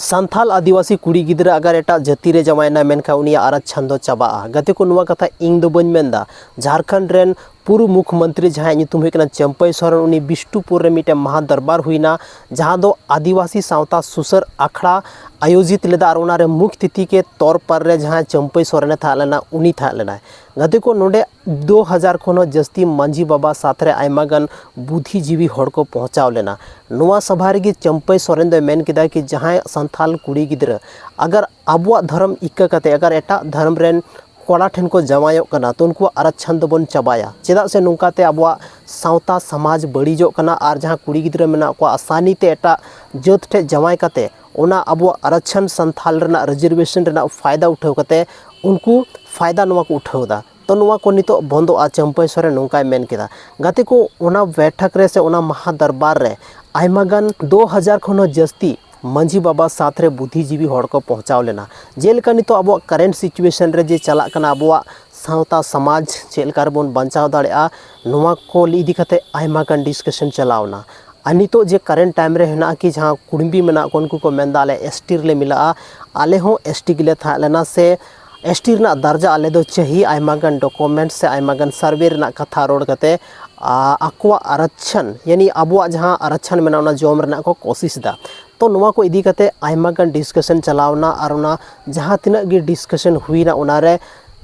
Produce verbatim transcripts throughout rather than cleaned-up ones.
ᱥᱟᱱᱛᱷᱟᱞ ᱟᱹᱫᱤᱵᱟᱹᱥᱤ ᱠᱩᱲᱤ ᱜᱤᱫᱽᱨᱟᱹ ᱟᱜᱟᱨ ᱮᱴᱟᱜ ᱡᱟᱹᱛᱤ ᱨᱮ ᱡᱟᱶᱟᱭᱮᱱᱟ, ᱢᱮᱱᱠᱷᱟᱱ ᱩᱱᱤᱭᱟᱜ ᱟᱨᱟᱪᱷᱟᱱ ᱫᱚ ᱪᱟᱵᱟᱜᱼᱟ᱾ ᱜᱟᱛᱮ ᱠᱚ, ᱱᱚᱣᱟ ᱠᱟᱛᱷᱟ ᱤᱧ ᱫᱚ ᱵᱟᱹᱧ ᱢᱮᱱᱫᱟ᱾ ᱡᱷᱟᱲᱠᱷᱚᱸᱰ ᱨᱮᱱ ᱯᱩᱨᱩ ᱢᱩᱠᱷᱢᱚᱱᱛᱨᱤ, ᱡᱟᱦᱟᱸᱭᱟᱜ ᱧᱩᱛᱩᱢ ᱦᱩᱭᱩᱜ ᱠᱟᱱᱟ ᱪᱟᱹᱢᱯᱟᱹᱭ ᱥᱚᱨᱮᱱ, ᱩᱱᱤ ᱵᱤᱥᱴᱩᱯᱩᱨ ᱨᱮ ᱢᱤᱫᱴᱮᱱ ᱢᱟᱦᱟ ᱫᱚᱨᱵᱟᱨ ᱦᱩᱭᱱᱟ, ᱡᱟᱦᱟᱸ ᱫᱚ ᱟᱹᱫᱤᱵᱟᱹᱥᱤ ᱥᱟᱶᱛᱟ ᱥᱩᱥᱟᱹᱨ ᱟᱠᱷᱲᱟ ᱟᱭᱳᱡᱤᱛ ᱞᱮᱫᱟ᱾ ᱟᱨ ᱚᱱᱟᱨᱮ ᱢᱩᱠᱷ ᱛᱤᱛᱷᱤ ᱠᱮ ᱛᱚᱨ ᱯᱟᱨ ᱨᱮ ᱡᱟᱦᱟᱸᱭ ᱪᱟᱹᱢᱯᱟᱹᱭ ᱥᱚᱨᱮᱱᱮ ᱛᱟᱦᱮᱸ ᱞᱮᱱᱟ, ᱩᱱᱤ ᱛᱟᱦᱮᱸ ᱞᱮᱱᱟᱭ᱾ ᱜᱟᱛᱮ ᱠᱚ, ᱱᱚᱰᱮ ᱫᱩ ᱦᱟᱡᱟᱨ ᱠᱷᱚᱱ ᱦᱚᱸ ᱡᱟᱹᱥᱛᱤ ᱢᱟᱹᱡᱷᱤ ᱵᱟᱵᱟ ᱥᱟᱛᱷ ᱨᱮ ᱟᱭᱢᱟ ᱜᱟᱱ ᱵᱩᱫᱷᱤᱡᱤᱵᱤ ᱦᱚᱲ ᱠᱚ ᱯᱚᱦᱪᱟᱣ ᱞᱮᱱᱟ᱾ ᱱᱚᱣᱟ ᱥᱚᱵᱷᱟ ᱨᱮᱜᱮ ᱪᱟᱹᱢᱯᱟᱹᱭ ᱥᱚᱨᱮᱱ ᱫᱚᱭ ᱢᱮᱱ ᱠᱮᱫᱟ ᱠᱤ ᱡᱟᱦᱟᱸᱭ ᱥᱟᱱᱛᱷᱟᱞ ᱠᱩᱲᱤ ᱜᱤᱫᱽᱨᱟᱹ ᱟᱜᱟᱨ ᱟᱵᱚᱣᱟᱜ ᱫᱷᱚᱨᱚᱢ ᱤᱠᱟᱹ ᱠᱟᱛᱮ ᱟᱜᱟᱨ ᱮᱴᱟᱜ ᱫᱷᱚᱨᱚᱢ ᱨᱮᱱ ᱠᱚᱲᱟ ᱴᱷᱮᱱ ᱠᱚ ᱡᱟᱶᱟᱭᱚᱜ ᱠᱟᱱᱟ, ᱛᱚ ᱩᱱᱠᱩᱣᱟᱜ ᱟᱨᱟᱪᱷᱟᱱ ᱫᱚᱵᱚᱱ ᱪᱟᱵᱟᱭᱟ᱾ ᱪᱮᱫᱟᱜ ᱥᱮ ᱱᱚᱝᱠᱟᱛᱮ ᱟᱵᱚᱣᱟᱜ ᱥᱟᱶᱛᱟ ᱥᱚᱢᱟᱡᱽ ᱵᱟᱹᱲᱤᱡᱚᱜ ᱠᱟᱱᱟ᱾ ᱟᱨ ᱡᱟᱦᱟᱸ ᱠᱩᱲᱤ ᱜᱤᱫᱽᱨᱟᱹ ᱢᱮᱱᱟᱜ ᱠᱚᱣᱟ ᱟᱥᱟᱱᱤ ᱛᱮ ᱮᱴᱟᱜ ᱡᱟᱹᱛ ᱴᱷᱮᱱ ᱡᱟᱶᱟᱭ ᱠᱟᱛᱮ ᱚᱱᱟ ᱟᱵᱚᱣᱟᱜ ᱟᱨᱟᱪᱷᱟᱱ ᱥᱟᱱᱛᱷᱟᱞ ᱨᱮᱱᱟᱜ ᱨᱤᱡᱟᱨᱵᱷᱮᱥᱚᱱ ᱨᱮᱱᱟᱜ ᱯᱷᱟᱭᱫᱟ ᱩᱴᱷᱟᱹᱣ ᱠᱟᱛᱮ ᱩᱱᱠᱩ ᱯᱷᱟᱭᱫᱟ ᱱᱚᱣᱟ ᱠᱚ ᱩᱴᱷᱟᱹᱣ ᱮᱫᱟ᱾ ᱛᱚ ᱱᱚᱣᱟ ᱠᱚ ᱱᱤᱛᱚᱜ ᱵᱚᱱᱫᱚᱜᱼᱟ, ᱪᱟᱹᱢᱯᱟᱹᱭ ᱥᱚᱨᱮᱱ ᱱᱚᱝᱠᱟᱭ ᱢᱮᱱ ᱠᱮᱫᱟ᱾ ᱜᱟᱛᱮ ᱠᱚ, ᱚᱱᱟ ᱵᱮᱴᱷᱟᱠ ᱨᱮ ᱥᱮ ᱚᱱᱟ ᱢᱟᱦᱟ ᱫᱚᱨᱵᱟᱨ ᱨᱮ ᱟᱭᱢᱟ ᱜᱟᱱ ᱫᱩ ᱦᱟᱡᱟᱨ ᱠᱷᱚᱱ ᱦᱚᱸ ᱡᱟᱹᱥᱛᱤ ᱢᱟᱹᱡᱷᱤ ᱵᱟᱵᱟ ᱥᱟᱛᱷ ᱨᱮ ᱵᱩᱫᱷᱤᱡᱤᱵᱤ ᱦᱚᱲ ᱠᱚ ᱯᱚᱦᱪᱟᱣ ᱞᱮᱱᱟ᱾ ᱡᱮᱞᱮᱠᱟ ᱱᱤᱛᱚᱜ ᱟᱵᱚᱣᱟᱜ ᱠᱟᱨᱮᱱᱴ ᱥᱤᱪᱩᱭᱮᱥᱚᱱ ᱨᱮ ᱡᱮ ᱪᱟᱞᱟᱜ ᱠᱟᱱᱟ, ᱟᱵᱚᱣᱟᱜ ᱥᱟᱶᱛᱟ ᱥᱚᱢᱟᱡᱽ ᱪᱮᱫ ᱞᱮᱠᱟ ᱨᱮᱵᱚᱱ ᱵᱟᱧᱪᱟᱣ ᱫᱟᱲᱮᱭᱟᱜᱼᱟ, ᱱᱚᱣᱟ ᱠᱚ ᱤᱫᱤ ᱠᱟᱛᱮ ᱟᱭᱢᱟ ᱜᱟᱱ ᱰᱤᱥᱠᱟᱥᱚᱱ ᱪᱟᱞᱟᱣ ᱮᱱᱟ᱾ ᱟᱨ ᱱᱤᱛᱚᱜ ᱡᱮ ᱠᱟᱨᱮᱱᱴ ᱴᱟᱭᱤᱢ ᱨᱮ ᱦᱮᱱᱟᱜᱼᱟ ᱠᱤ ᱡᱟᱦᱟᱸ ᱠᱩᱲᱢᱤ ᱢᱮᱱᱟᱜ ᱠᱚ, ᱩᱱᱠᱩ ᱠᱚ ᱢᱮᱱᱫᱟ ᱟᱞᱮ ᱮᱥᱴᱤ ᱨᱮᱞᱮ ᱢᱤᱞᱟᱜᱼᱟ, ᱟᱞᱮ ᱦᱚᱸ ᱮᱥᱴᱤ ᱜᱮᱞᱮ ᱛᱟᱦᱮᱸ ᱞᱮᱱᱟ, ᱥᱮ ᱮᱥᱴᱤ ᱨᱮᱱᱟᱜ ᱫᱟᱨᱡᱟ ᱟᱞᱮ ᱫᱚ ᱪᱟᱹᱦᱤ, ᱟᱭᱢᱟ ᱜᱟᱱ ᱰᱚᱠᱩᱢᱮᱱᱴ ᱥᱮ ᱟᱭᱢᱟ ᱜᱟᱱ ᱥᱟᱨᱵᱷᱮ ᱨᱮᱱᱟᱜ ᱠᱟᱛᱷᱟ ᱨᱚᱲ ᱠᱟᱛᱮ, ᱟ, ᱟᱠᱚᱣᱟᱜ ᱟᱨᱟᱪᱷᱟᱱ, ᱭᱟᱱᱤ ᱟᱵᱚᱣᱟᱜ ᱡᱟᱦᱟᱸ ᱟᱨᱟᱪᱷᱟᱱ ᱢᱮᱱᱟᱜᱼᱟ, ᱚᱱᱟ ᱡᱚᱢ ᱨᱮᱱᱟᱜ ᱠᱚ ᱠᱳᱥᱤᱥ ᱮᱫᱟ᱾ ᱛᱚ ᱱᱚᱣᱟ ᱠᱚ ᱤᱫᱤ ᱠᱟᱛᱮ ᱟᱭᱢᱟ ᱜᱟᱱ ᱰᱤᱥᱠᱟᱥᱚᱱ ᱪᱟᱞᱟᱣ ᱮᱱᱟ᱾ ᱟᱨ ᱚᱱᱟ ᱡᱟᱦᱟᱸ ᱛᱤᱱᱟᱹᱜ ᱜᱮ ᱰᱤᱥᱠᱟᱥᱚᱱ ᱦᱩᱭᱱᱟ, ᱚᱱᱟᱨᱮ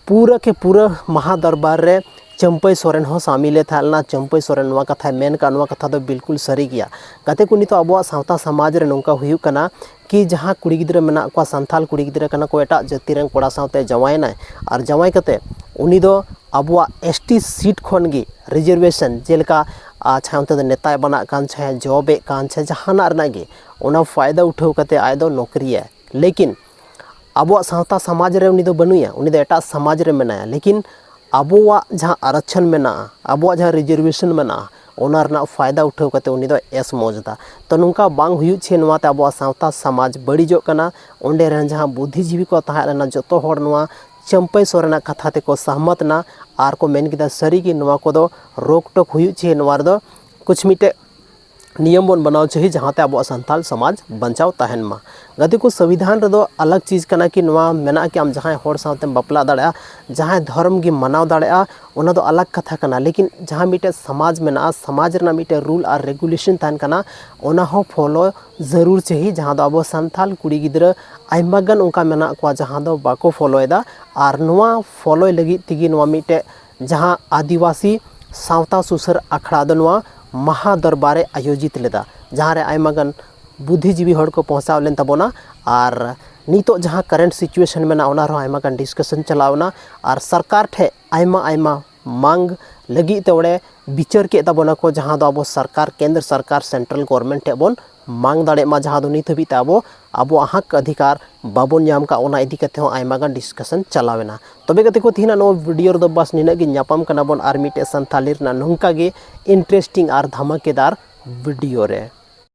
ᱯᱩᱨᱟᱹ ᱠᱮ ᱯᱩᱨᱟᱹ ᱢᱟᱦᱟ ᱫᱚᱨᱵᱟᱨ ᱨᱮ ᱪᱟᱹᱢᱯᱟᱹᱭ ᱥᱚᱨᱮᱱ ᱦᱚᱸ ᱥᱟᱢᱤᱞᱮ ᱛᱟᱦᱮᱸ ᱞᱮᱱᱟ᱾ ᱪᱟᱹᱢᱯᱟᱹᱭ ᱥᱚᱨᱮᱱ ᱱᱚᱣᱟ ᱠᱟᱛᱷᱟᱭ ᱢᱮᱱ ᱠᱟᱜᱼᱟ, ᱱᱚᱣᱟ ᱠᱟᱛᱷᱟ ᱫᱚ ᱵᱤᱞᱠᱩᱞ ᱥᱟᱹᱨᱤ ᱜᱮᱭᱟ᱾ ᱜᱟᱛᱮ ᱠᱚ, ᱱᱤᱛᱚᱜ ᱟᱵᱚᱣᱟᱜ ᱥᱟᱶᱛᱟ ᱥᱚᱢᱟᱡᱽ ᱨᱮ ᱱᱚᱝᱠᱟ ᱦᱩᱭᱩᱜ ᱠᱟᱱᱟ ᱠᱤ ᱡᱟᱦᱟᱸ ᱠᱩᱲᱤ ᱜᱤᱫᱽᱨᱟᱹ ᱢᱮᱱᱟᱜ ᱠᱚᱣᱟ, ᱥᱟᱱᱛᱟᱞ ᱠᱩᱲᱤ ᱜᱤᱫᱽᱨᱟᱹ ᱠᱟᱱᱟ ᱠᱚ, ᱮᱴᱟᱜ ᱡᱟᱹᱛᱤ ᱨᱮᱱ ᱠᱚᱲᱟ ᱥᱟᱶᱛᱮ ᱡᱟᱶᱟᱭᱮᱱᱟᱭ, ᱟᱨ ᱡᱟᱶᱟᱭ ᱠᱟᱛᱮ ᱩᱱᱤ ᱫᱚ ᱟᱵᱚᱣᱟᱜ ᱮᱥᱴᱤ ᱥᱤᱴ ᱠᱷᱚᱱ ᱜᱮ ᱨᱤᱡᱟᱨᱵᱷᱮᱥᱚᱱ, ᱡᱮᱞᱮᱠᱟ, ᱟᱨ ᱪᱟᱦᱮ ᱚᱱᱛᱮ ᱫᱚ ᱱᱮᱛᱟᱭ ᱵᱟᱱᱟᱜ ᱠᱟᱱ, ᱪᱟᱦᱮ ᱡᱚᱵᱮᱫ ᱠᱟᱱ, ᱪᱟᱦᱮ ᱡᱟᱦᱟᱱᱟᱜ ᱨᱮᱱᱟᱜ ᱜᱮ, ᱚᱱᱟ ᱯᱷᱟᱭᱫᱟ ᱩᱴᱷᱟᱹᱣ ᱠᱟᱛᱮ ᱟᱡ ᱫᱚ ᱱᱚᱠᱨᱤᱭᱟᱭ᱾ ᱞᱮᱠᱤᱱ ᱟᱵᱚᱣᱟᱜ ᱥᱟᱶᱛᱟ ᱥᱚᱢᱟᱡᱽ ᱨᱮ ᱩᱱᱤ ᱫᱚ ᱵᱟᱹᱱᱩᱭᱟ, ᱩᱱᱤ ᱫᱚ ᱮᱴᱟᱜ ᱥᱚᱢᱟᱡᱽ ᱨᱮ ᱢᱮᱱᱟᱭᱟ᱾ ᱞᱮᱠᱤᱱ ᱟᱵᱚᱣᱟᱜ ᱡᱟᱦᱟᱸ ᱟᱨᱟᱪᱷᱟᱱ ᱢᱮᱱᱟᱜᱼᱟ, ᱟᱵᱚᱣᱟᱜ ᱡᱟᱦᱟᱸ ᱨᱤᱡᱟᱨᱵᱷᱮᱥᱚᱱ ᱢᱮᱱᱟᱜᱼᱟ, ᱚᱱᱟ ᱨᱮᱱᱟᱜ ᱯᱷᱟᱭᱫᱟ ᱩᱴᱷᱟᱹᱣ ᱠᱟᱛᱮ ᱩᱱᱤ ᱫᱚ ᱮᱥ ᱢᱚᱡᱽ ᱮᱫᱟ᱾ ᱛᱚ ᱱᱚᱝᱠᱟ ᱵᱟᱝ ᱦᱩᱭᱩᱜ ᱪᱮ, ᱱᱚᱣᱟᱛᱮ ᱟᱵᱚᱣᱟᱜ ᱥᱟᱶᱛᱟ ᱥᱚᱢᱟᱡᱽ ᱵᱟᱹᱲᱤᱡᱚᱜ ᱠᱟᱱᱟ᱾ ᱚᱸᱰᱮ ᱨᱮᱱ ᱡᱟᱦᱟᱸ ᱵᱩᱫᱽᱫᱷᱤᱡᱤᱵᱤ ᱠᱚ ᱛᱟᱦᱮᱸ ᱞᱮᱱᱟ, ᱡᱚᱛᱚ ᱦᱚᱲ ᱱᱚᱣᱟ ᱪᱟᱹᱢᱯᱟᱹᱭ ᱥᱚᱨᱮᱱᱟᱜ ᱠᱟᱛᱷᱟ ᱛᱮᱠᱚ ᱥᱟᱦᱢᱟᱛ ᱮᱱᱟ ᱟᱨ ᱠᱚ ᱢᱮᱱ ᱠᱮᱫᱟ, ᱥᱟᱹᱨᱤᱜᱮ ᱱᱚᱣᱟ ᱠᱚᱫᱚ ᱨᱳᱠ ᱴᱳᱠ ᱦᱩᱭᱩᱜ ᱪᱮ, ᱱᱚᱣᱟ ᱨᱮᱫᱚ ᱠᱩᱪ ᱢᱤᱫᱴᱮᱡ ᱱᱤᱭᱚᱢ ᱵᱚᱱ ᱵᱮᱱᱟᱣ ᱪᱟᱹᱦᱤ, ᱡᱟᱦᱟᱸᱛᱮ ᱟᱵᱚᱣᱟᱜ ᱥᱟᱱᱛᱟᱞ ᱥᱚᱢᱟᱡᱽ ᱵᱟᱧᱪᱟᱣ ᱛᱟᱦᱮᱱ ᱢᱟ᱾ ᱜᱟᱛᱮ ᱠᱚ, ᱥᱚᱝᱵᱤᱫᱷᱟᱱ ᱨᱮᱫᱚ ᱟᱞᱟᱜᱽ ᱪᱤᱡᱽ ᱠᱟᱱᱟ ᱠᱤ ᱱᱚᱣᱟ ᱢᱮᱱᱟᱜᱼᱟ ᱠᱤ ᱟᱢ ᱡᱟᱦᱟᱸᱭ ᱦᱚᱲ ᱥᱟᱶᱛᱮᱢ ᱵᱟᱯᱞᱟ ᱫᱟᱲᱮᱭᱟᱜᱼᱟ, ᱡᱟᱦᱟᱸᱭ ᱫᱷᱚᱨᱚᱢ ᱜᱮᱢ ᱢᱟᱱᱟᱣ ᱫᱟᱲᱮᱭᱟᱜᱼᱟ, ᱚᱱᱟ ᱫᱚ ᱟᱞᱟᱜᱽ ᱠᱟᱛᱷᱟ ᱠᱟᱱᱟ᱾ ᱞᱮᱠᱤᱱ ᱡᱟᱦᱟᱸ ᱢᱤᱫᱴᱮᱡ ᱥᱚᱢᱟᱡᱽ ᱢᱮᱱᱟᱜᱼᱟ, ᱥᱚᱢᱟᱡᱽ ᱨᱮᱱᱟᱜ ᱢᱤᱫᱴᱮᱡ ᱨᱩᱞ ᱟᱨ ᱨᱮᱜᱩᱞᱮᱥᱚᱱ ᱛᱟᱦᱮᱱ ᱠᱟᱱᱟ, ᱚᱱᱟ ᱦᱚᱸ ᱯᱷᱚᱞᱳ ᱡᱟᱹᱨᱩᱲ ᱪᱟᱹᱦᱤ, ᱡᱟᱦᱟᱸ ᱫᱚ ᱟᱵᱚ ᱥᱟᱱᱛᱟᱞ ᱠᱩᱲᱤ ᱜᱤᱫᱽᱨᱟᱹ ᱟᱭᱢᱟ ᱜᱟᱱ ᱚᱱᱠᱟ ᱢᱮᱱᱟᱜ ᱠᱚᱣᱟ ᱡᱟᱦᱟᱸ ᱫᱚ ᱵᱟᱠᱚ ᱯᱷᱚᱞᱳᱭᱮᱫᱟ᱾ ᱟᱨ ᱱᱚᱣᱟ ᱯᱷᱚᱞᱳᱭ ᱞᱟᱹᱜᱤᱫ ᱛᱮᱜᱮ ᱱᱚᱣᱟ ᱢᱤᱫᱴᱮᱡ ᱡᱟᱦᱟᱸ ᱟᱹᱫᱤᱵᱟᱹᱥᱤ ᱥᱟᱶᱛᱟ ᱥᱩᱥᱟᱹᱨ ᱟᱠᱷᱲᱟ ᱫᱚ ᱱᱚᱣᱟ ᱢᱟᱦᱟ ᱫᱚᱨᱵᱟᱨᱮ ᱟᱭᱳᱡᱤᱛ ᱞᱮᱫᱟ, ᱡᱟᱦᱟᱸ ᱨᱮ ᱟᱭᱢᱟ ᱜᱟᱱ ᱵᱩᱫᱽᱫᱷᱤᱡᱤᱵᱤ ᱦᱚᱲ ᱠᱚ ᱯᱚᱦᱪᱟᱣ ᱞᱮᱱ ᱛᱟᱵᱚᱱᱟ᱾ ᱟᱨ ᱱᱤᱛᱚᱜ ᱡᱟᱦᱟᱸ ᱠᱟᱨᱮᱱᱴ ᱥᱤᱪᱩᱭᱮᱥᱚᱱ ᱢᱮᱱᱟᱜᱼᱟ, ᱚᱱᱟ ᱨᱮᱦᱚᱸ ᱟᱭᱢᱟ ᱜᱟᱱ ᱰᱤᱥᱠᱟᱥᱚᱱ ᱪᱟᱞᱟᱣ ᱮᱱᱟ᱾ ᱟᱨ ᱥᱚᱨᱠᱟᱨ ᱴᱷᱮᱡ ᱟᱭᱢᱟ ᱟᱭᱢᱟ ᱢᱟᱝ ᱞᱟᱹᱜᱤᱫ ᱛᱮ ᱚᱸᱰᱮ ᱵᱤᱪᱟᱹᱨ ᱠᱮᱫ ᱛᱟᱵᱚᱱᱟ ᱠᱚ, ᱡᱟᱦᱟᱸ ᱫᱚ ᱟᱵᱚ ᱥᱚᱨᱠᱟᱨ, ᱠᱮᱱᱫᱨᱚ ᱥᱚᱨᱠᱟᱨ, ᱥᱮᱱᱴᱨᱟᱞ ᱜᱚᱵᱷᱚᱨᱢᱮᱱᱴ ᱴᱷᱮᱡ ᱵᱚᱱ ᱢᱟᱝ ᱫᱟᱲᱮᱭᱟᱜ ᱢᱟ, ᱡᱟᱦᱟᱸ ᱫᱚ ᱱᱤᱛ ᱦᱟᱹᱵᱤᱡ ᱛᱮ ᱟᱵᱚ ᱟᱵᱚᱣᱟᱜ ᱦᱚᱠ ᱚᱫᱷᱤᱠᱟᱨ ᱵᱟᱵᱚᱱ ᱧᱟᱢ ᱠᱟᱜ, ᱚᱱᱟ ᱤᱫᱤ ᱠᱟᱛᱮ ᱦᱚᱸ ᱟᱭᱢᱟ ᱜᱟᱱ ᱰᱤᱥᱠᱟᱥᱚᱱ ᱪᱟᱞᱟᱣ ᱮᱱᱟ᱾ ᱛᱚᱵᱮ ᱜᱟᱛᱮ ᱠᱚ, ᱛᱮᱦᱮᱧᱟᱜ ᱱᱚᱣᱟ ᱵᱷᱤᱰᱤᱭᱳ ᱨᱮᱫᱚ ᱵᱟᱥ ᱱᱤᱱᱟᱹᱜ ᱜᱮ᱾ ᱧᱟᱯᱟᱢ ᱠᱟᱱᱟ ᱵᱚᱱ ᱟᱨ ᱢᱤᱫᱴᱮᱡ ᱥᱟᱱᱛᱷᱟᱞᱤ ᱨᱮᱱᱟᱜ ᱱᱚᱝᱠᱟ ᱜᱮ ᱤᱱᱴᱟᱨᱮᱥᱴᱤᱝ ᱟᱨ ᱫᱷᱟᱢᱟᱠᱮᱫᱟᱨ ᱵᱷᱤᱰᱤᱭᱳ ᱨᱮ᱾